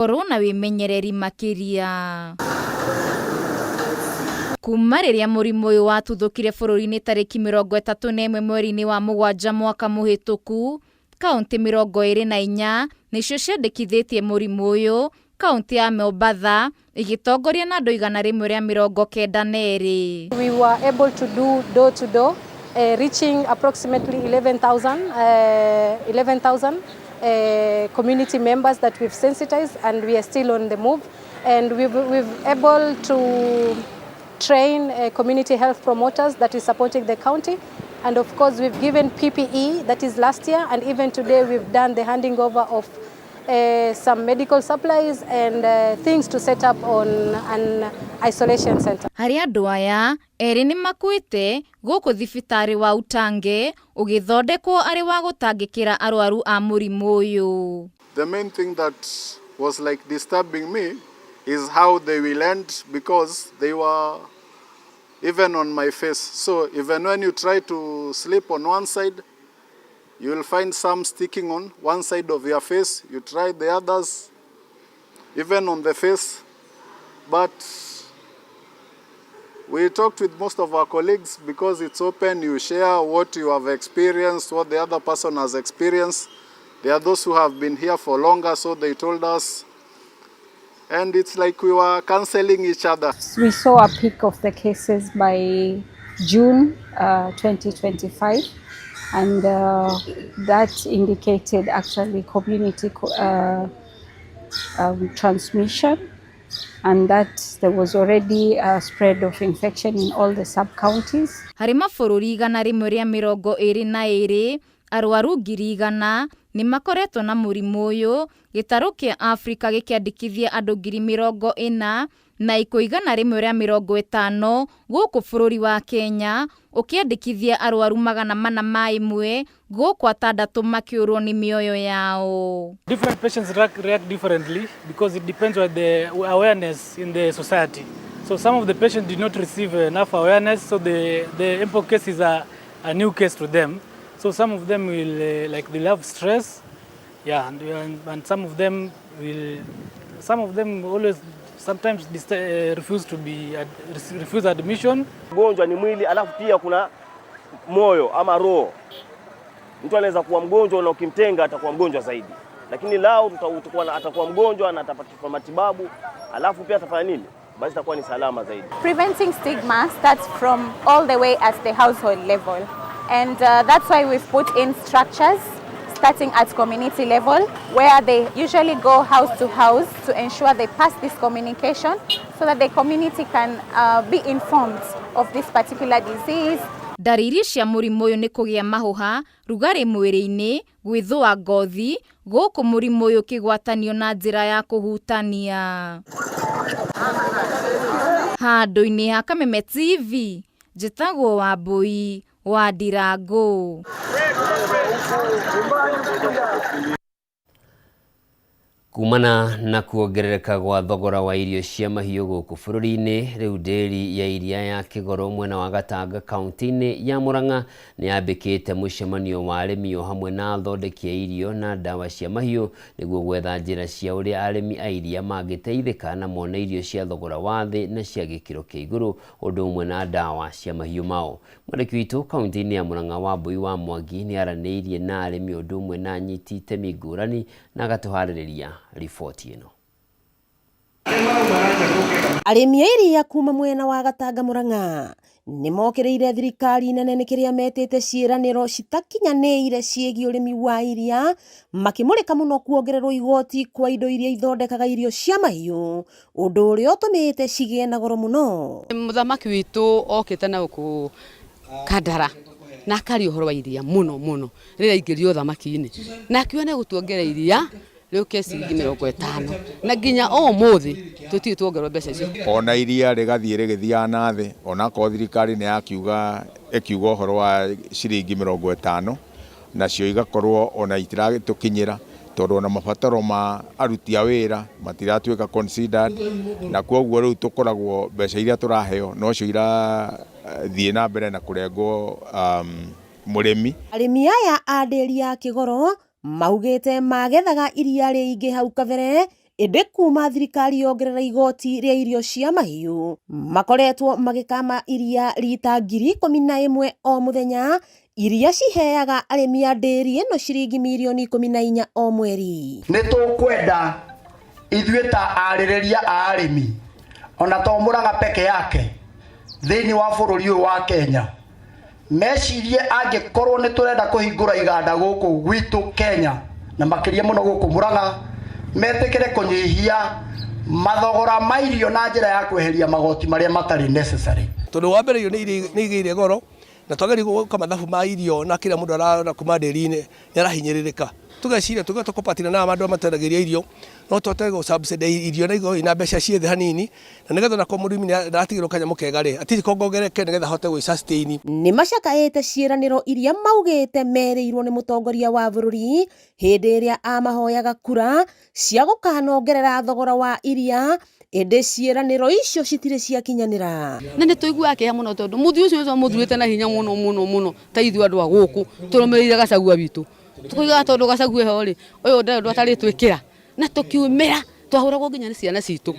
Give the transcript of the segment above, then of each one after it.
Korwo na wĩmenyereri makĩria. Kuma rĩrĩa mũrimũ ũyũ watuthũkire bũrũri-inĩ tarĩki 31 mweri-inĩ wa mũgwanja mwaka mũhĩtũku, kauntĩ 24 nĩcio ciandĩkithĩtie mũrimũ ũyũ, kauntĩ ya Mombatha ĩgĩtongoria na andũ 192. We were able to do door to door, reaching approximately 11,000 11,000 community members that we've sensitized, and we are still on the move. And we've able to train community health promoters that is supporting the county. And of course, we've given PPE, that is last year, and even today we've done the handing over of some medical supplies and things to set up on an isolation center. Harĩ andũ aya, erĩ nĩ makuĩte gũkũ thibitarĩ wa Utange ũgĩthondekwo arĩ wa gũtangĩkĩra arwaru a mũrimũ ũyũ. The main thing that was like disturbing me is how they will end, because they were even on my face. So even when you try to sleep on one side, you will find some sticking on one side of your face. You try the others, even on the face. But we talked with most of our colleagues, because it's open, you share what you have experienced, what the other person has experienced. There are those who have been here for longer, so they told us. And it's like we were counseling each other. We saw a peak of the cases by June 2025, and that indicated actually community transmission, and that there was already a spread of infection in all the sub-counties. Harĩ mabũrũri 122, arwaru 100,000 nĩ makoretwo na mũrimũ ũyũ, gĩtarũ kĩa Afrika gĩkĩandĩkithia andũ 40,000 na ikuũ 150, gũkũ bũrũri wa Kenya ũkĩandĩkithia arwaru 401, gũkũ atandatũ makĩũrwo nĩ mĩoyo yao. Different patients react differently because it depends on the awareness in the society. So some of the patients did not receive enough awareness, so the Mpox case is a new case to them. So some of them will like they'll have stress, yeah, and some of them will, some of them always sometimes refuse to be refuse admission. Mgonjwa ni mwili, alafu pia kuna moyo ama roho. Mtu anaweza kuwa mgonjwa na ukimtenga atakuwa mgonjwa zaidi, lakini lao atakuwa mgonjwa na atapata matibabu, alafu pia atafanya nini? Basi itakuwa ni salama zaidi. Preventing stigma starts from all the way at the household level, and that's why we've put in structures starting at community level, where they usually go house to house to ensure they pass this communication so that the community can be informed of this particular disease. Ndariri cia mũrimũ ũyũ nĩ kũgĩa mahũha, rugarĩ mwĩrĩ-inĩ, gwĩthũa ngothi, gũkũ mũrimũ ũyũ ũkĩgwatanio na njĩra ya kũhutania. Handũ-inĩ ha Kameme TV, njĩtagwo Wambui wa Ndirangũ. Kumana na kuongerereka gwa thogora wa irio cia mahiũ gũkũ bũrũri-inĩ, rĩu ndĩri ya iria ya Kĩgoro mwena wa Gatanga kaunti-inĩ ya Murang'a nĩ yambĩkĩte mũcemanio wa arĩmi o hamwe na athondeki a irio na ndawa cia mahiũ nĩguo gwetha njĩra cia ũrĩa arĩmi a iria mangĩteithĩka na mone irio cia thogora wa thĩ na cia gĩkĩro kĩa igũrũ ũndũ ũmwe na ndawa cia mahiũ mao. Mwandĩki witũ kaunti-inĩ ya Murang'a Wambui wa Mwangi nĩ aranĩirie na arĩmi ũndũ ũmwe na anyiti itemi ngũrani na agatũharĩrĩria riboti ĩno. Arĩmi a iria kuma mwena wa Gatanga Murang'a nĩ mokĩrĩire thirikari nene nĩ kĩrĩa metĩte ciĩranĩro citakinyanĩire ciĩgiĩ ũrĩmi wa iria, makĩmũrĩka mũno kuongererwo igoti kwa indo iria ithondekaga irio cia mahiũ, ũndũ ũrĩa ũtũmĩte cigĩe na goro mũno. Mũthamaki witũ okĩte na gũkũ Kandara na akaria ũhoro wa iria mũno mũno rĩrĩa aingĩrio ũthamaki-inĩ, na akiuga nĩ egũtuongerera iria rĩũke ciringi 50, na nginya ũmũthĩ tũtirĩ tuongererwo mbeca icio. Ona iria rĩgathiĩ rĩgĩthiaga na thĩ, onakorwo thirikari nĩ yakiuga ĩkiuga ũhoro wa ciringi 50, nacio igakorwo ona itiragĩtũkinyĩra tondũ ona mabataro ma aruti a wĩra matiratuĩka considered, na koguo rĩu tũkoragwo mbeca iria tũraheo nocio irathiĩ na mbere na kũrengwo mũrĩmi. Arĩmi aya a ndĩri ya Kĩgoro maugĩte magethaga iria rĩingĩ hau kabere, Ĩndĩ kuma thirikari yongerera igoti rĩa irio cia mahiũ, makoretwo magĩkama iria rita 11,000 o mũthenya, iria ciheaga arĩmi a ndĩri ĩno ciringi mirioni 14 o mweri. Nĩ tũkwenda ithuĩ ta arĩrĩria a arĩmi, ona to Mũrang'a peke yake, thĩinĩ wa bũrũri ũyũ wa Kenya, mecirie angĩkorwo nĩ tũrenda kũhingũra iganda gũkũ gwitũ Kenya, na makĩria mũno gũkũ Mũrang'a, metĩkĩre kũnyihia mathogora ma irio na njĩra ya kweheria magoti marĩa matarĩ necessary. Tondũ wa mbere irio nĩ igĩire goro, na twagĩrĩirwo gwĩka mathabu ma irio na kĩrĩa mũndũ arona kuma ndĩri-inĩ nĩ arahinyĩrĩrĩka. Tũgeciria tũngĩhota kũpatĩra na andũ arĩa matwendagĩria irio, no tũhote gũ subsidize irio na ikorwo ina mbeca ciĩ thĩ hanini, na nĩgetha onakorwo mũrĩmi nĩaratigĩrwo kanyamũ kega rĩ, at least kongongereke nĩgetha ahote gwĩ sustain. Nĩ macakaĩte ciĩranĩro iria maugĩte merĩirwo nĩ mũtongoria wa bũrũri hĩndĩ ĩrĩa amahoyaga kura cia gũkanongerera thogora wa iria, ĩndĩ ciĩranĩro icio citirĩ ciakinyanĩra. Na nĩ tũiguaga kĩeha mũno tondũ mũthuri ũcio ũcio mũthurĩte na hinya mũno mũno mũno, ta ithuĩ andũ a gũkũ tũrũmĩrĩire Gachagua witũ, tũkoigaga tondũ Gachagua eho rĩ, ũyũ ndarĩ ũndũ atarĩtwĩkĩra, na tũkiumĩra twahũragwo nginya nĩ ciana citũ,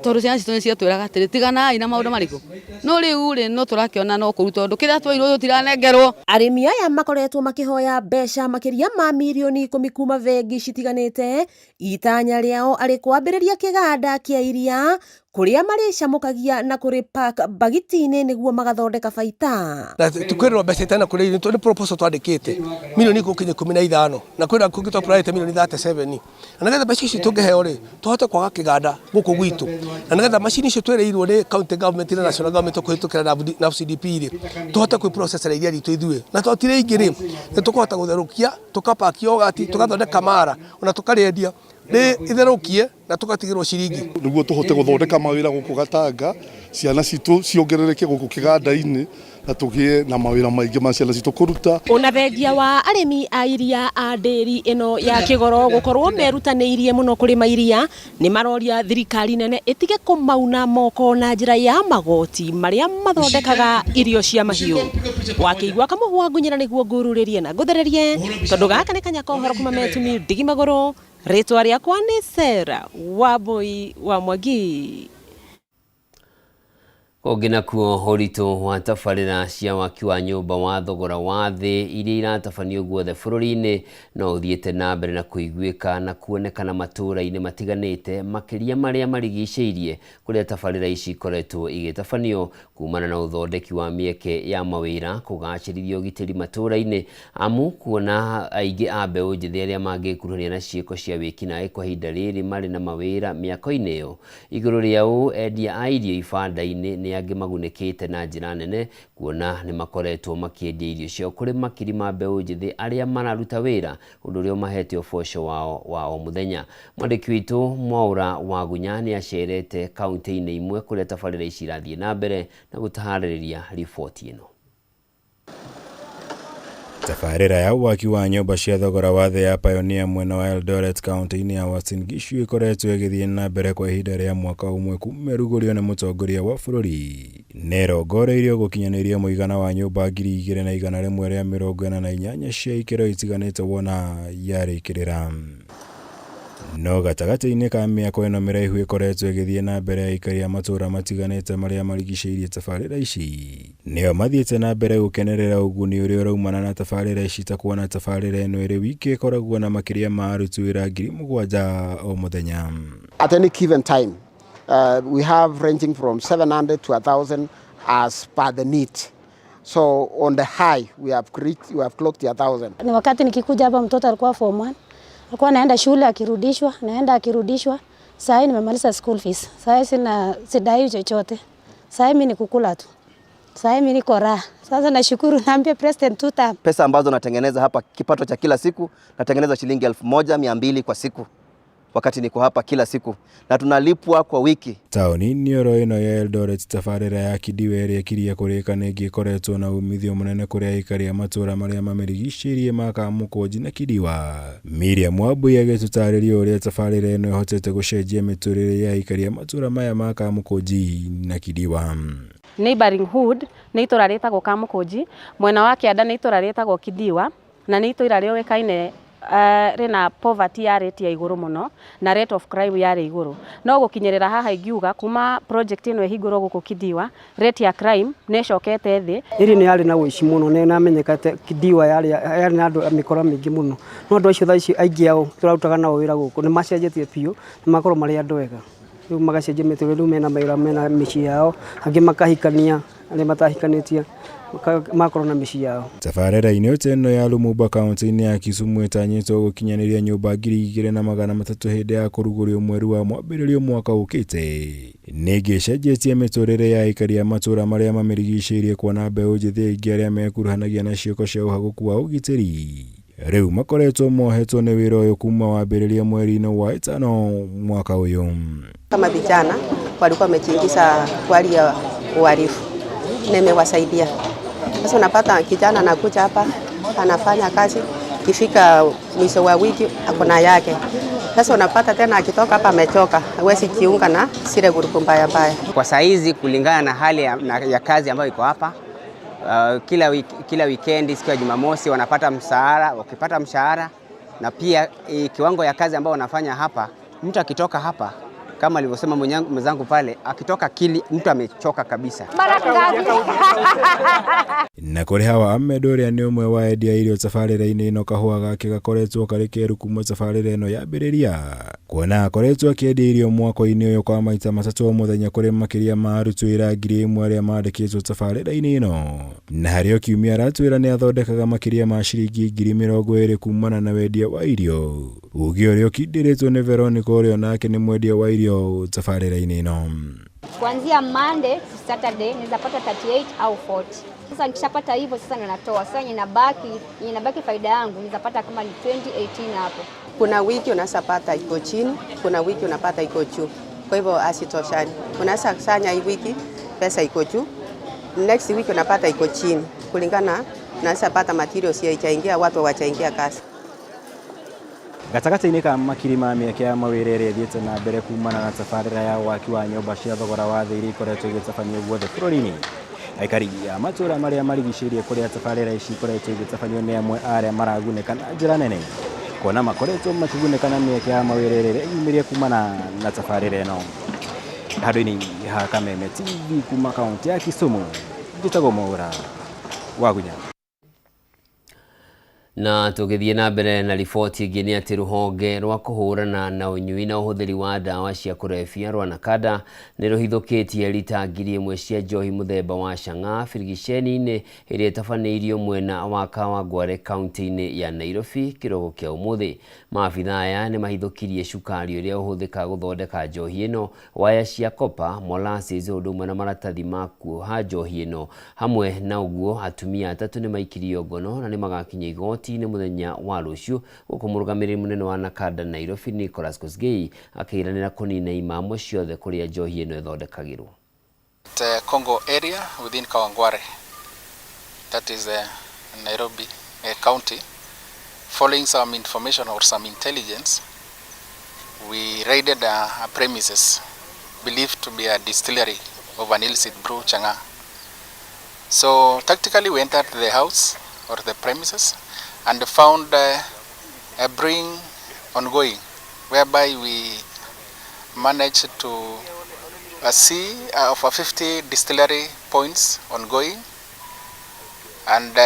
tondũ ciana citũ nĩ ciatwĩraga atĩrĩ, tiganai na maũndũ marĩkũ, no rĩu rĩ, no tũrakĩona no kũru tondũ kĩrĩa twerirwo tũtiranengerwo. Arĩmi aya makoretwo makĩhoya mbeca makĩria ma mirioni 10 kuma bengi citiganĩte, itanya rĩao arĩ kwambĩrĩria kĩganda kĩa iria kũrĩa marĩcamũkagia na kũrĩ park bagiti-inĩ nĩguo magathondeka baita. Na tukwĩrwo mbeca itana kũrĩ irio, nĩ proposal twandĩkĩte mirioni gũkinya 15, na kwĩna kũngĩ twa mirioni 37, na nĩgetha mbeca ici tũngĩheo rĩ, tũhote kwaga kĩganda gũkũ gwitũ, na nĩgetha macini icio twĩrĩirwo nĩ county government na national government kũhĩtũkĩra na CDP rĩ, tũhote kwĩ processor iria ritũ ithuĩ, na twatirĩ ingĩ rĩ, nĩ tũkũhota gũtherũkia, tũkapaki yogurt, tũgathondeka mara, ona tũkarĩendia rĩ itherũkie na tũgatigĩrwo ciringi. Nĩguo tũhote gũthondeka mawĩra gũkũ Gatanga, ciana citũ ciongerereke gũkũ kĩganda-inĩ, na tũgĩe na mawĩra maingĩ ma ciana citũ kũruta. Ona thengia wa arĩmi a iria a ndĩri ĩno ya Kĩgoro gũkorwo merutanĩirie mũno kũrĩma iria, nĩ maroria thirikari nene ĩtige kũmauna moko na njĩra ya magoti marĩa mathondekaga irio cia mahiũ. Wakĩigua kamũhwa ngunyĩra nĩguo ngururĩrie na ngũthererie, tondũ gaka nĩ kanya ka ũhoro kuma Metumi ndigi magũrũ. Rĩtwa rĩakwa nĩ Sarah Wambui wa Mwangi. Kũngĩ nakuo ũritũ wa tabarĩra cia waki wa nyũmba wa thogora wa thĩ iria iratabanio guothe bũrũri-inĩ no ũthiĩte na mbere na kũiguĩka na kuonekana matũũra-inĩ matiganĩte, makĩria marĩa marigicĩirie kũrĩa tabarĩra ici ikoretwo igĩtabanio kumana na ũthondeki wa mĩeke ya mawĩra, kũgacĩrithia ũgitĩri matũũra-inĩ, amu kuona aingĩ a mbeũ njĩthĩ arĩa mangĩkuruhania na ciĩko cia wĩkinaĩ kwa ihinda rĩrĩ marĩ na mawĩra mĩako-inĩ ĩyo. Igũrũ rĩa ũũ, endia a irio ibanda-inĩ nĩ angĩ magunĩkĩte na njĩra nene kuona nĩ makoretwo makĩendia irio ciao kũrĩ makiri ma mbeũ njĩthĩ arĩa mararuta wĩra, ũndũ ũrĩa ũmahete ũboco wao wa o mũthenya. Mwandĩki witũ Mwaũra Wagunya nĩ acerete kaunti-inĩ imwe kũrĩa tabarĩra ici irathiĩ na mbere na gũtaharĩrĩria riboti ĩno. Tabarĩra ya waki wa nyũmba cia thogora wa thĩ ya Pioneer mwena wa Eldoret kaunti-inĩ ya Uasin Gishu ĩkoretwo ĩgĩthiĩ na mbere kwa ihinda rĩa mwaka ũmwe kuma ĩrugũrio nĩ mũtongoria wa bũrũri. Nĩ ĩrongoreirio gũkinyanĩria mũigana wa nyũmba 2,148 cia ikĩro itiganĩte wona yarĩkĩrĩra. No gatagatĩ-inĩ ka mĩako ĩno mĩraihu ĩkoretwo ĩgĩthiĩ na mbere, aikari a matũũra matiganĩte marĩa marigicĩirie tabarĩra ici nĩo mathiĩte na mbere gũkenerera ũguni ũrĩa ũraumana na tabarĩra ici, ta kuona tabarĩra ĩno ĩrĩ wiki ĩkoragwo na makĩria ma aruti wĩra 7,000 o mũthenya. At any given time, we have ranging from 700 to 1,000 as per the need. So on the high, we have clocked 1,000. Ni wakati nikikuja hapa mtoto alikuwa form 1. Alikuwa anaenda shule akirudishwa, naenda akirudishwa. Sasa nimemaliza school fees. Sasa sina sidai chochote. Sasa mimi ni kukula tu. Sasa mimi niko raha. Sasa nashukuru, naambia President tuta. Pesa ambazo natengeneza hapa, kipato cha kila siku, natengeneza shilingi 1200 kwa siku. Wakati niko hapa kila siku na tunalipwa kwa wiki. Taũni-inĩ oro ĩno ya Eldoret, tabarĩra ya Kidiwa ĩrĩa ĩkirie kũrĩka nĩ ĩngĩ ĩkoretwo na umithio mũnene kũrĩ aikari a matũũra marĩa mamĩrigicĩirie ma Kamũkũnji na Kidiwa. Miriam Wambui agĩtũtarĩria ũrĩa tabarĩra ĩno ĩhotete gũcenjia mĩtũrĩre ya aikari a matũũra maya ma Kamũkũnji na Kidiwa. Neighboring hood nĩ itũra rĩtagwo Kamũkũnji, mwena wa kĩanda nĩ itũra rĩtagwo Kidiwa, na nĩ itũra rĩũĩkaine rĩna poverty ya rate ya igũrũ mũno na rate of crime yarĩ igũrũ. No gũkinyĩrĩra haha ingiuga kuma project ĩno ĩhingũrwo gũkũ Kindiwa, rate ya crime nĩ ĩcokete thĩ. Area ĩno yarĩ na ũici mũno na ĩramenyekete Kindiwa yarĩ na andũ a mĩkora mĩingĩ mũno. No andũ acio thaa ici aingĩ ao tũrarutaga nao wĩra gũkũ nĩ macenjetie biũ, nĩ makorwo marĩ andũ ega. Rĩu magacenjia mĩtũrĩre, rĩu mena mawĩra, mena mĩciĩ yao, angĩ makahikania, arĩa matahikanĩtie magakorwo na mĩciĩ yao. Tabarĩra-inĩ ta ĩno ya Lumumba kauntĩ-inĩ ya Kisumu ĩtanyĩtwo gũkinyanĩria nyũmba 2300 hĩndĩ ya kũrugũrio mweri wa mwambĩrĩrio mwaka ũkĩte. Nĩ ĩngĩ ĩcenjetie mĩtũrĩre ya aikari a matũra marĩa mamĩrigicĩirie kuona mbeũ njĩthĩ aingĩ arĩa mekuruhanagia na ciĩko cia ũhagũku wa ũgitĩri rĩu makoretwo mohetwo nĩ wĩra ũyũ kuma wambĩrĩria mweri-inĩ wa ĩtano mwaka ũyũ. Kama vijana walikuwa wamejiingiza kwa hali ya uhalifu na imewasaidia. Sasa unapata kijana anakuja hapa anafanya kazi, ikifika mwisho wa wiki ako na yake. Sasa unapata tena akitoka hapa amechoka, hawezi jiunga na zile grupu mbaya mbaya. Kwa saizi kulingana na hali ya kazi ambayo iko hapa, kila wikendi siku ya Jumamosi wanapata mshahara, wakipata mshahara na pia kiwango ya kazi ambayo wanafanya hapa, mtu akitoka hapa kama alivyosema mwenzangu pale, akitoka akili mtu amechoka kabisa. Na kũrĩ Hawa Ahmed ũrĩa nĩ ũmwe wa endia irio tabarĩra-inĩ ĩno, kahũa gake gakoretwo karĩ keru kuma tabarĩra ĩno yambĩrĩria, kuona akoretwo akĩendia irio mwako-inĩ ũyũ kwa maita matatũ o mũthenya kũrĩ makĩria ma aruti wĩra 1000 arĩa mandĩkĩtwo tabarĩra-inĩ ĩno. Na harĩ o kiumia aratwĩra nĩ athondekaga makĩria ma ciringi 20,000 kumana na wendia wa irio. Uge ũrĩa ũkindĩrĩtwo nĩ Veronica ũrĩa onake nĩ mwendia wa irio tabarĩra-inĩ ĩno. Kuanzia Monday to Saturday naweza pata 38 au 40. Sasa nikishapata hivyo sasa ninatoa. Sasa ninabaki faida yangu naweza pata kama ni 2018 hapo. Kuna wiki unaweza pata iko chini, kuna wiki unapata iko juu. Kwa hivyo asitoshani. Unaweza kusanya hii wiki pesa iko juu, next week unapata iko chini. Kulingana unaweza pata materials haijaingia, watu hawajaingia kazi. Gatagatĩ-inĩ ka makiri ma mĩeke ya mawĩra ĩrĩa ĩthiĩte na mbere kumana na tabarĩra ya waki wa nyũmba cia thogora wa thĩ iria ikoretwo igĩtabanio guothe bũrũri-inĩ, aikari a matũũra marĩa marigicĩirie kũrĩa tabarĩra ici ikoretwo igĩtabanio nĩ amwe a arĩa maragunĩka na njĩra nene, kuona makoretwo makĩgunĩka na mĩeke ya mawĩra ĩrĩa ĩreyumĩria kumana na tabarĩra ĩno. Handũ-inĩ ha Kameme TV kuma kaunti ya Kisumu, njĩtagwo Mwaura Wagunya. Na tũgĩthiĩ na mbere na riboti ĩngĩ nĩ atĩ rũhonge rwa kũhũrana na ũnyui na ũhũthĩri wa ndawa cia kũrebia rwa NACADA nĩ rũhithũkĩtie rita 1000 cia njohi mũthemba wa chang'aa birigiceni-inĩ ĩrĩa ĩtabanĩirio mwena wa Kawangware kaunti-inĩ ya Nairobi kĩroko kĩa ũmũthĩ. Maabithaa aya nĩ mahithũkirie cukari ũrĩa ũhũthĩkaga gũthondeka njohi ĩno, waya cia copper, molasses ũndũ ũmwe na maratathi ma kuoha njohi ĩno. Hamwe na ũguo atumia atatũ nĩ maikirio ngono na nĩ magakinya igoti nĩ mũthenya wa rũciũ, gũkũ mũrũgamĩrĩri mũnene wa NACADA Nairobi Nicholas Kosgei akĩĩranĩra kũnina imamo ciothe kũrĩa njohi ĩno ĩthondekagĩrwo. The Congo area within Kawangware, that is Nairobi County, following some information or some intelligence, we raided a premises believed to be a distillery of an illicit brew, chang'aa. So tactically we entered the house or the premises and found a brewing ongoing, whereby we managed to see over 50 distillery points ongoing, and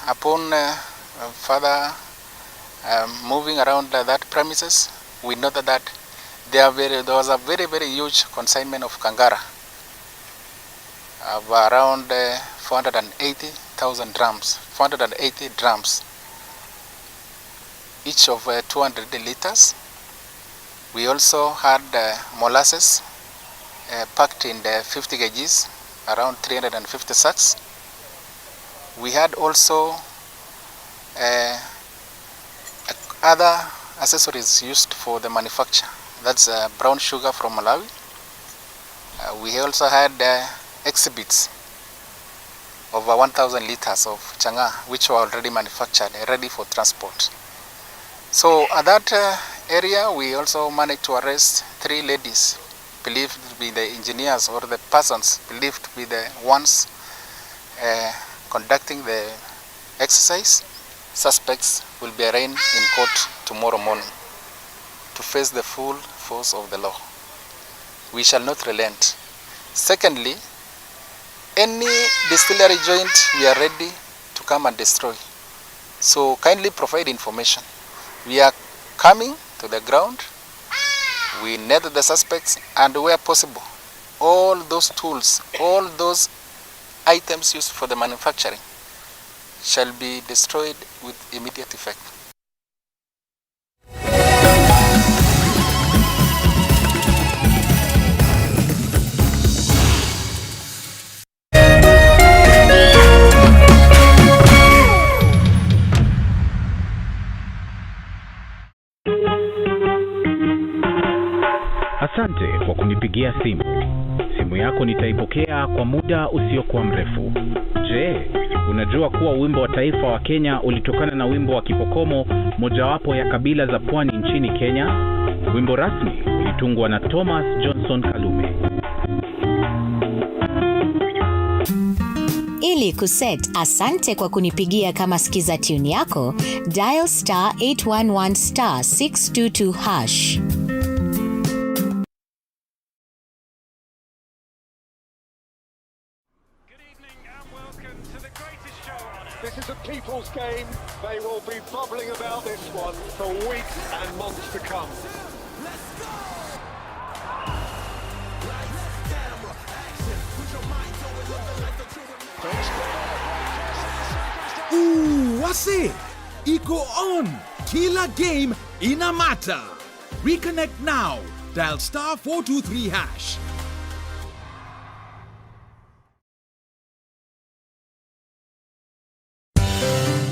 upon further moving around that premises, we noted that there was a very, very huge consignment of kangara of around 480,000 drums, 480 drums, each of 200 liters. We also had molasses packed in the 50 kgs, around 350 sacks. We had also other accessories used for the manufacture. That's brown sugar from Malawi. We also had exhibits over 1,000 liters of chang'aa, which were already manufactured and ready for transport. So at that area, we also managed to arrest 3 ladies believed to be the engineers or the persons believed to be the ones conducting the exercise. suspects will be arraigned in court tomorrow morning to face the full force of the law. We shall not relent. Secondly, any distillery joint we are ready to come and destroy. So kindly provide information. We are coming to the ground. We net the suspects and where possible, all those tools, all those items used for the manufacturing shall be destroyed with immediate effect. Asante kwa kunipigia simu. Simu yako nitaipokea kwa muda usiokuwa mrefu. Je, unajua kuwa wimbo wa taifa wa Kenya ulitokana na wimbo wa Kipokomo, mojawapo ya kabila za pwani nchini Kenya? Wimbo rasmi ulitungwa na Thomas Johnson Kalume. Ili kuset asante kwa kunipigia kama skiza tune yako, dial star 811 star 622 hash. This is a people's game. They will be bubbling about this one for weeks and months to come. Ooh, wase iko on kila game ina matter. Reconnect now. Dial star 423 hash.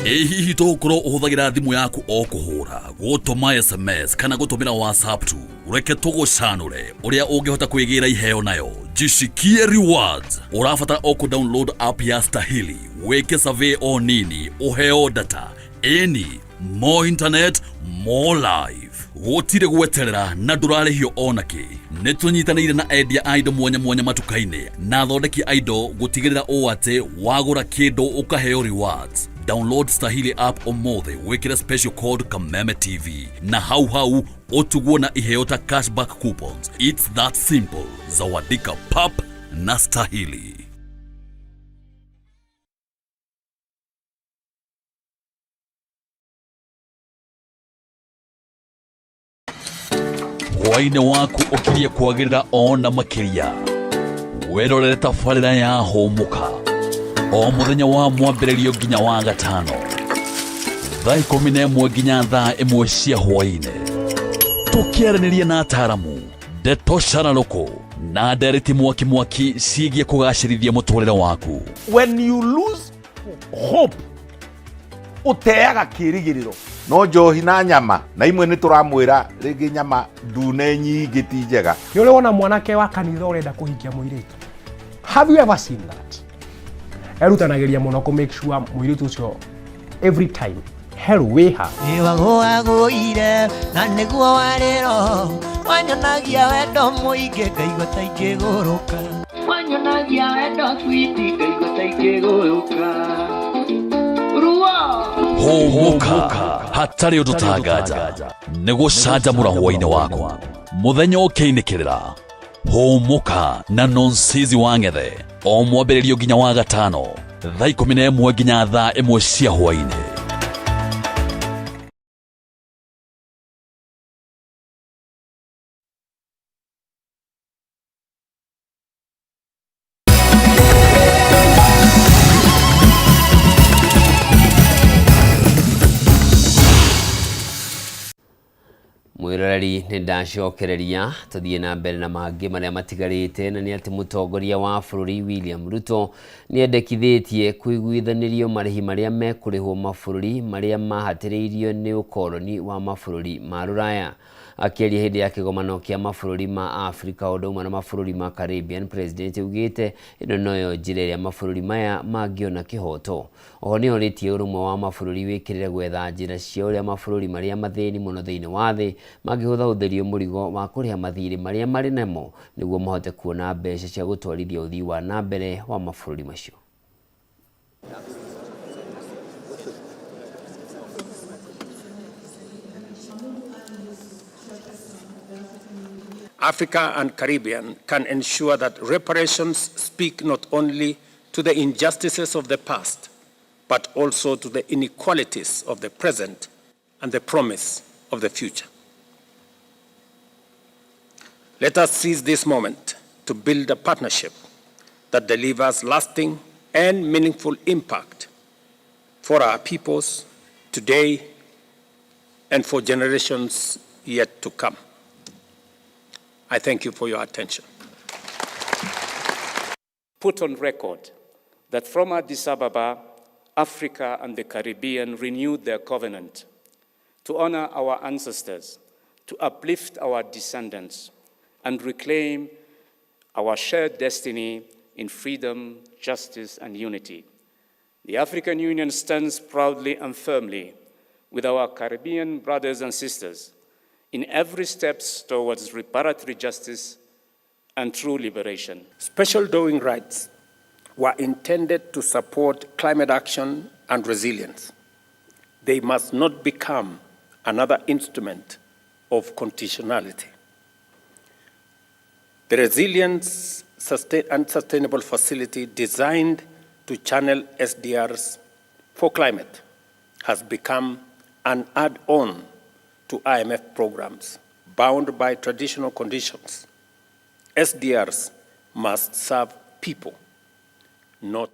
Ĩ hihi tũgũkorwo ũhũthagĩra thimũ yaku o kũhũra gũtũma sms kana gũtũmĩra whatsapp tu reke tũgũcanũre ũrĩa ũngĩhota kwĩgĩra iheo nayo jishikie rewards ũrabatara o kũ-download app ya stahili wĩke survey o nini ũheo data ĩni more internet more life gũtirĩ gweterera na ndũrarĩhio ona kĩ nĩ tũnyitanĩire na endia a indo mwanya mwanya matuka-inĩ na athondeki a indo gũtigĩrĩra ũũ atĩ wagũra kĩndũ ũkaheo rewards download stahili app ũmũthĩ wĩkĩre special code kameme tv na hau hau ũtugwo na iheo ta cashback coupons it's that simple zawadika pap na stahili. Hwaĩ-inĩ waku ũkirie kwagĩrĩra ona makĩria wĩrorere tabarĩra ya hũmũka o mũthenya wa mwambĩrĩrio nginya wa gatano thaa 11 nginya thaa 1 cia hwaĩ-inĩ tũkĩaranĩria na ataramu ndeto cararũkũ na ndereti mwaki mwaki ciĩgiĩ kũgacĩrithia mũtũrĩre waku. When you lose hope, ũteaga kĩrĩgĩrĩro. No njohi na nyama na imwe nĩ tũramwĩra rĩngĩ nyama ndune nyingĩ ti njega. Nĩ ũrĩ wona mwanake wa kanitha ũrenda kũhikia mũirĩtu? Have you ever seen that? Erutanagĩria mũno kũ make sure mũirĩtu ũcio every time hello wĩha. Wagũagũire na nĩguo warĩro wanyonagia wendo mũingĩ ngaigua ta ingĩgũrũka wanyonagia wendo switi ngaigua ta ingĩgũrũka ruo. Hũmũka hatarĩ ũndũ tanganja nĩ gũcanjamũra hwaĩ-inĩ waku mũthenya ũkĩinĩkĩrĩra hũmũka na nonsizi wa ng'ethe o mwambĩrĩrio nginya wa gatano thaa 11 nginya thaa 1 cia hwaĩ-inĩ. Mwiroreri nĩ ndacokereria tũthiĩ na mbere na mangĩ marĩa matigarĩte na nĩ atĩ mũtongoria wa bũrũri William Ruto nĩ endekithĩtie kũiguithanĩrio marĩhi marĩa mekũrĩhwo mabũrũri marĩa mahatĩrĩirio nĩ ũkoroni wa mabũrũri ma Rũraya. Akĩaria hĩndĩ ya kĩgomano kĩa mabũrũri ma Afrika ũndũ ũmwe na mabũrũri ma Caribbean, President augĩte ĩno noyo njĩra ĩrĩa mabũrũri maya mangĩona kĩhoto. Oho nĩ orĩtie ũrũmwe wa mabũrũri wĩkĩrĩre gwetha njĩra cia ũrĩa mabũrũri marĩa mathĩni mũno thĩinĩ wa thĩ mangĩhũthahũthĩrio mũrigo wa kũrĩha mathirĩ marĩa marĩ namo nĩguo mahote kuona mbeca cia gũtwarithia ũthii wa na mbere wa mabũrũri macio. Africa and Caribbean can ensure that reparations speak not only to the injustices of the past, but also to the inequalities of the present and the promise of the future. Let us seize this moment to build a partnership that delivers lasting and meaningful impact for our peoples today and for generations yet to come. I thank you for your attention. Put on record that from Addis Ababa, Africa and the Caribbean renewed their covenant to honor our ancestors, to uplift our descendants, and reclaim our shared destiny in freedom, justice, and unity. The African Union stands proudly and firmly with our Caribbean brothers and sisters in every step towards reparatory justice and true liberation. Special drawing rights were intended to support climate action and resilience. They must not become another instrument of conditionality. The Resilience and Sustainable Facility designed to channel SDRs for climate has become an add-on to IMF programs bound by traditional conditions. SDRs must serve people, not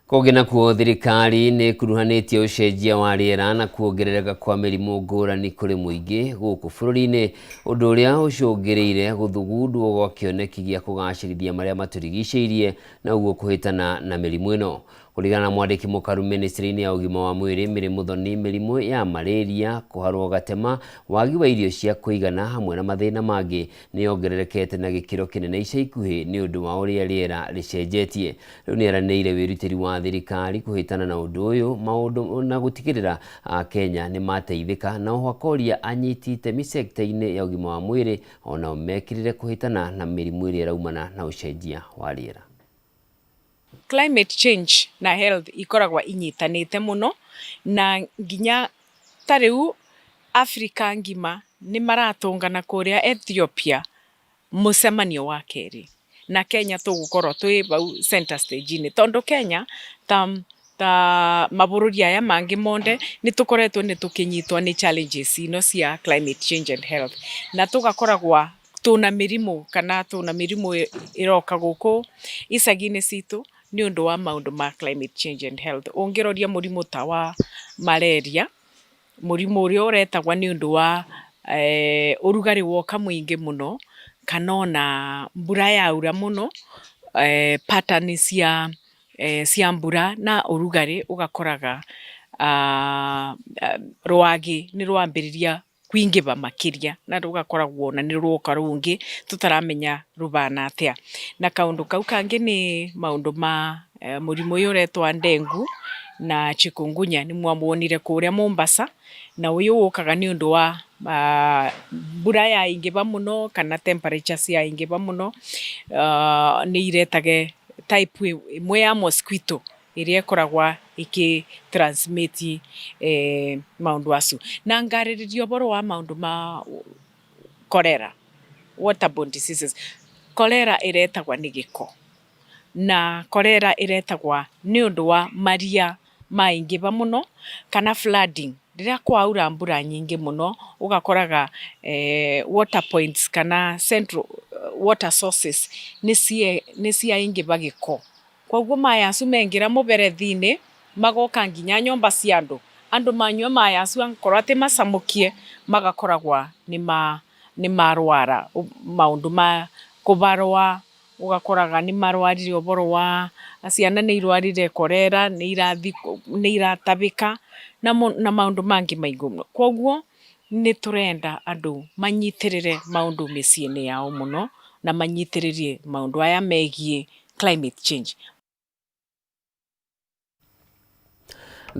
Kũngĩ nakuo thirikari nĩ ĩkuruhanĩtie ũcenjia wa rĩera na kuongerereka kwa mĩrimũ ngũrani kũrĩ mũingĩ gũkũ bũrũri-inĩ, ũndũ ũrĩa ũcũngĩrĩire gũthugundwo gwa kĩoneki gĩa kũgacĩrithia marĩa matũrigicĩirie na ũguo kũhĩtana na mĩrimũ ĩno. Kũringana na mwandĩki mũkaru ministry-inĩ ya ũgima wa mwĩrĩ Mary Muthoni, mĩrimũ ya malaria, kũharwo gatema, wagi wa irio cia kũigana hamwe na mathĩna mangĩ nĩ yongererekete na gĩkĩro kĩnene ica ikuhĩ nĩ ũndũ wa ũrĩa rĩera rĩcenjetie. Rĩu nĩeranĩire wĩrutĩri wa thirikari kũhĩtana na ũndũ ũyũ maũndũ na gũtigĩrĩra Akenya nĩ mateithĩka na oho akoria anyiti itemi sekta-inĩ ya ũgima wa mwĩrĩ onao mekĩrĩre kũhĩtana na mĩrimũ ĩrĩa ĩraumana na ũcenjia wa rĩera. Climate change na health ikoragwo inyitanĩte mũno na nginya ta rĩu Africa ngima nĩ maratũngana kũrĩa Ethiopia mũcemanio wa kerĩ na Kenya tũgũkorwo twĩ bau center stage-inĩ tondũ Kenya ta ta mabũrũri aya mangĩ monde nĩ tũkoretwo nĩ tũkĩnyitwo nĩ challenges ino cia climate change and health na tũgakoragwa tũna mĩrimũ kana tũna mĩrimũ ĩroka gũkũ icagi-inĩ citũ nĩ ũndũ wa maũndũ ma climate change and health. Ũngĩroria mũrimũ ta wa malaria, mũrimũ ũrĩa ũretagwa nĩ ũndũ wa ũrugarĩ woka mũingĩ mũno kana ona mbura yaura mũno, pattern cia mbura na ũrugarĩ ũgakoraga rwagĩ nĩ rwambĩrĩria kũingĩva makĩria na rũgakoragwo ona nĩ rwoka rũngĩ tũtaramenya rũbana atĩa. Na kaũndũ kau kangĩ nĩ maũndũ ma mũrimũ ũyũ ũretwo dengue na chikungunya nĩ mwamuonire kũrĩa Mombasa na ũyũ ũkaga nĩ ũndũ wa mbura yaingĩva mũno kana temperature ciaingĩva mũno, nĩ iretage type ĩmwe ya mosquito ĩrĩa ĩkoragwa ĩkĩ transmit maũndũ acu. Na ngarĩrĩria ũhoro wa maũndũ ma cholera, waterborne diseases. Cholera ĩretagwa nĩ gĩko na cholera ĩretagwa nĩ ũndũ wa maria maingĩva mũno kana flooding rĩrĩa kwaura mbura nyingĩ mũno ũgakoraga water points kana central water sources nĩ ciaingĩva gĩko, koguo maĩ acu mengĩra mũberethi-inĩ magoka nginya nyũmba cia andũ, andũ manyua maĩ acu angĩkorwo atĩ macamũkie magakoragwa nĩ marwara maũndũ ma kũbarwa, ũgakoraga nĩ marwarire ũboro wa ciana nĩ irwarire cholera, nĩ iratabĩka na maũndũ mangĩ maingĩ mũno. Koguo nĩ tũrenda andũ manyitĩrĩre maũndũ mĩciĩ-inĩ yao mũno na manyitĩrĩrie maũndũ aya megiĩ climate change.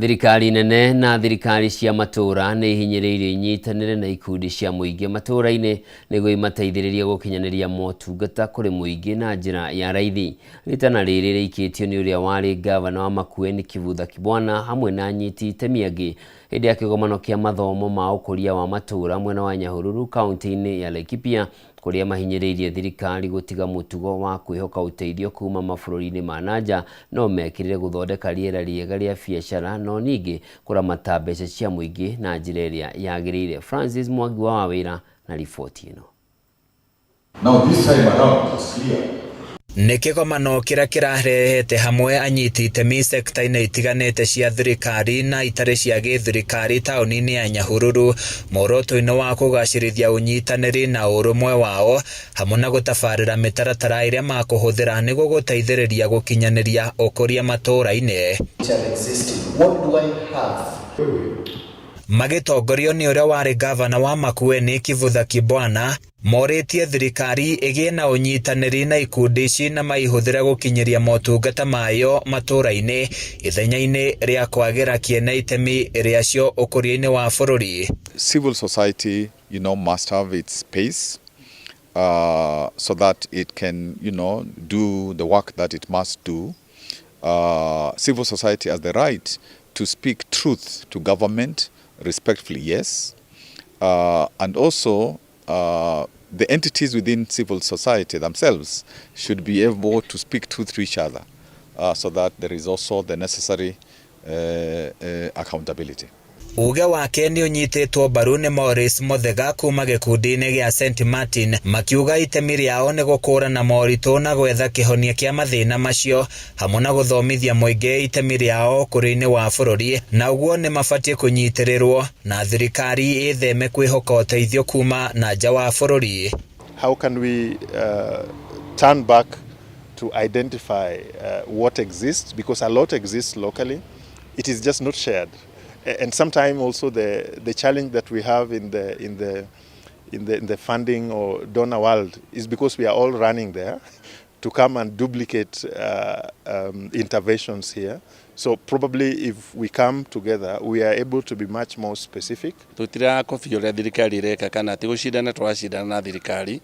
Thirikari nene na thirikari cia matũũra nĩ ihinyĩrĩirio inyitanĩre na ikundi cia mũingĩ matũũra-inĩ nĩguo imateithĩrĩrie gũkinyanĩria motungata kũrĩ mũingĩ na njĩra ya raithi. Rĩtana rĩrĩ rĩikĩtio nĩ ũrĩa warĩ ngavana wa Makueni Kivutha Kibwana hamwe na anyiti itemi angĩ Hĩndĩ ya kĩgomano kĩa mathomo ma ũkũria wa matũũra mwena wa Nyahururu kaunti-inĩ ya Laikipia, kũrĩa mahinyĩrĩirie thirikari gũtiga mũtugo wa kwĩhoka ũteithio kuma mabũrũri-inĩ ma nanja, no mekĩrĩre gũthondeka rĩera rĩega rĩa biacara, no ningĩ kũramata mbeca cia mũingĩ na njĩra ĩrĩa yagĩrĩire. Francis Mwangi wa Wawĩra na riboti ĩno. Now this time around it's clear. Nĩ kĩgomano kĩrĩa kĩrarehete hamwe anyiti itemi sekta-inĩ itiganĩte cia thirikari na itarĩ cia gĩthirikari taũni-inĩ ya Nyahururu, muoroto-inĩ wa kũgacĩrithia ũnyitanĩri na ũrũmwe wao, hamwe na gũtabarĩra mĩtaratara ĩrĩa makũhũthĩra nĩguo gũteithĩrĩria gũkinyanĩria ũkũria matũũra-inĩ. Magĩtongorio nĩ ũrĩa warĩ ngavana wa Makueni Kivutha Kibwana, morĩtie thirikari ĩgĩe na ũnyitanĩri na ikundi ici na maihũthĩre gũkinyĩria motungata mayo matũũra-inĩ ithenya-inĩ rĩa kwagĩra kĩene itemi rĩacio ũkũria-inĩ wa bũrũri. Civil society, must have its space so that it can, do the work that it must do. Civil society has the right to speak truth to government respectfully, yes. And also the entities within civil society themselves should be able to speak truth to each other so that there is also the necessary accountability. Uge wake nĩ ũnyitĩtwo mbaru nĩ Maurice Muthega kuma gĩkundi-inĩ gĩa St Martin, makiuga itemi rĩao nĩ gũkũrana moritũ na gwetha kĩhonia kĩa mathĩna macio, hamwe na gũthomithia mũingĩ itemi rĩao ũkũria-inĩ wa bũrũri, na ũguo nĩ mabatiĩ kũnyitĩrĩrwo na thirikari ĩtheme kwĩhoka ũteithio kuma na nja wa bũrũri. How can we turn back to identify what exists, because a lot exists locally, it is just not shared. And sometimes also the challenge that we have in the funding or donor world is because we are all running there to come and duplicate interventions here. So probably if we come together, we are able to be much more specific. Tũtirakobia ũrĩa thirikari ĩreka kana ti gũcindana tũracindana na thirikari,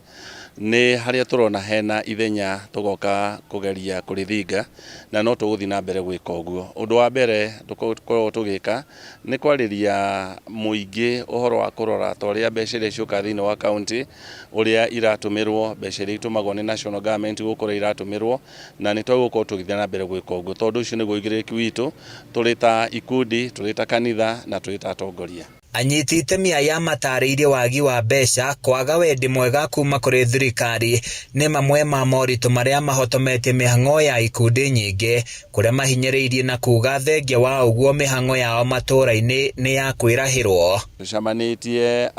nĩ harĩa tũrona hena ithenya tũgoka kũgeria kũrĩthinga, na no tũgũthiĩ na mbere gwĩka ũguo. Ũndũ wa mbere tũkoragwo tũgĩka nĩ kwarĩria mũingĩ ũhoro wa kũrora ta ũrĩa mbeca iria ciũkaga thĩinĩ wa kaunti ũrĩa iratũmĩrwo, mbeca iria itũmagwo nĩ national government gũkũ ũrĩa iratũmĩrwo, na nĩ twagĩrĩirwo gũkorwo tũgĩthiĩ na mbere gwĩka ũguo tondũ ũcio nĩguo ũigĩrĩrĩki witũ tũrĩ ta ikundi, tũrĩ ta kanitha na tũrĩ ta atongoria. Anyiti itemi aya matarĩirie wagi wa mbeca, kwaga wendi mwega kuma kũrĩ thirikari nĩ mamwe ma moritũ marĩa mahotometie mĩhang'o ya ikundi nyingĩ, kũrĩa mahinyĩrĩirie na kuga thengia wa ũguo mĩhang'o yao matũũra-inĩ nĩ ya kwĩrahĩrwo. Tũcemanĩtie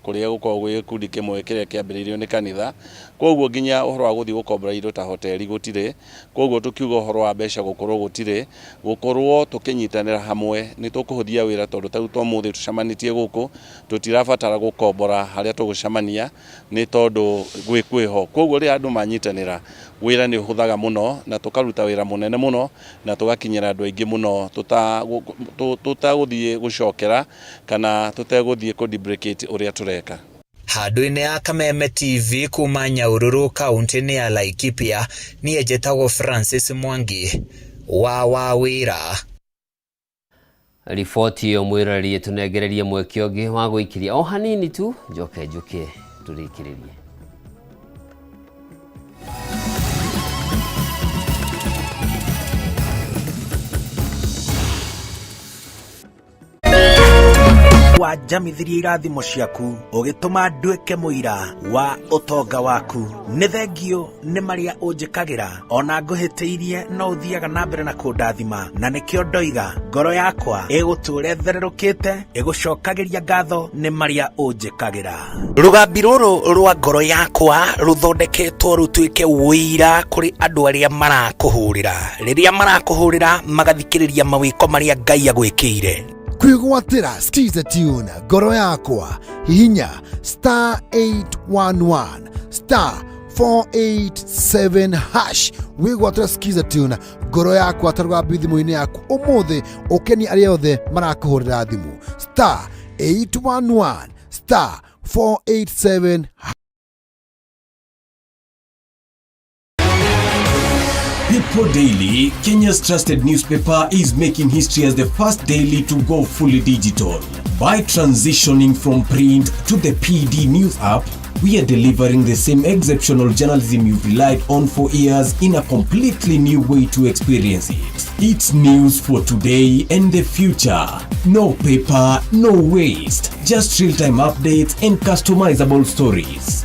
kũrĩa gũkoragwo gwĩ gĩkundi kĩmwe kĩrĩa kĩambĩrĩirio nĩ kanitha, koguo nginya ũhoro wa gũthiĩ gũkombora indo ta hoteli gũtirĩ, koguo tũkiuga ũhoro wa mbeca gũkorwo gũtirĩ, gũkorwo tũkĩnyitanĩra hamwe nĩ tũkũhũthia wĩra tondũ ta rĩu ta ũmũthĩ tũcemanĩtie gũkũ tũtirabatara gũkombora harĩa tũgũcemania nĩ tondũ gwĩ kwĩho, koguo rĩrĩa andũ manyitanĩra wĩra nĩ ũhũthaga mũno na tũkaruta wĩra mũnene mũno na tũgakinyĩra andũ aingĩ mũno tũtagũthiĩ gũcokera kana tũtegũthiĩ kũ duplicate ũrĩa tũreka. Handũ-inĩ ya Kameme TV kuma Nyahururu kaunti-inĩ ya Laikipia, niĩ njĩtagwo Francis Mwangi wa Wawĩra. Riboti ĩyo mwĩroreri ĩtũnengererie mweke ũngĩ wa gũikiria o hanini tu, njoke njũke tũrĩkĩrĩrie. Wanjamithirie irathimo ciaku ũgĩtũma nduĩke mũira wa ũtonga waku. Nĩ thengio nĩ marĩa ũnjĩkagĩra, ona ngũhĩtĩirie no ũthiaga na mbere na kũndathima, na nĩkĩo ndoiga ngoro yakwa ĩgũtũũra ĩthererũkĩte ĩgũcokagĩria ngatho nĩ marĩa ũnjĩkagĩra. Rũgambi rũrũ rwa ngoro yakwa rũthondeketwo rũtuĩke ũira kũrĩ andũ arĩa marakũhũrĩra. Rĩrĩa marakũhũrĩra magathikĩrĩria mawĩko marĩa Ngai agwĩkĩire. Kwĩgwatĩra Skiza Tune ngoro yakwa, hihinya star 811 star 487 hash wĩgwatĩra Skiza Tune ngoro yakwa ta rũgambi thimũ-inĩ yaku ũmũthĩ, ũkenie arĩa othe marakũhũrĩra thimũ star 811 star 487. People Daily, Kenya's trusted newspaper, is making history as the first daily to go fully digital. By transitioning from print to the PD News app, we are delivering the same exceptional journalism you've relied on for years in a completely new way to experience it. It's news for today and the future. No paper, no waste. Just real time updates and customizable stories.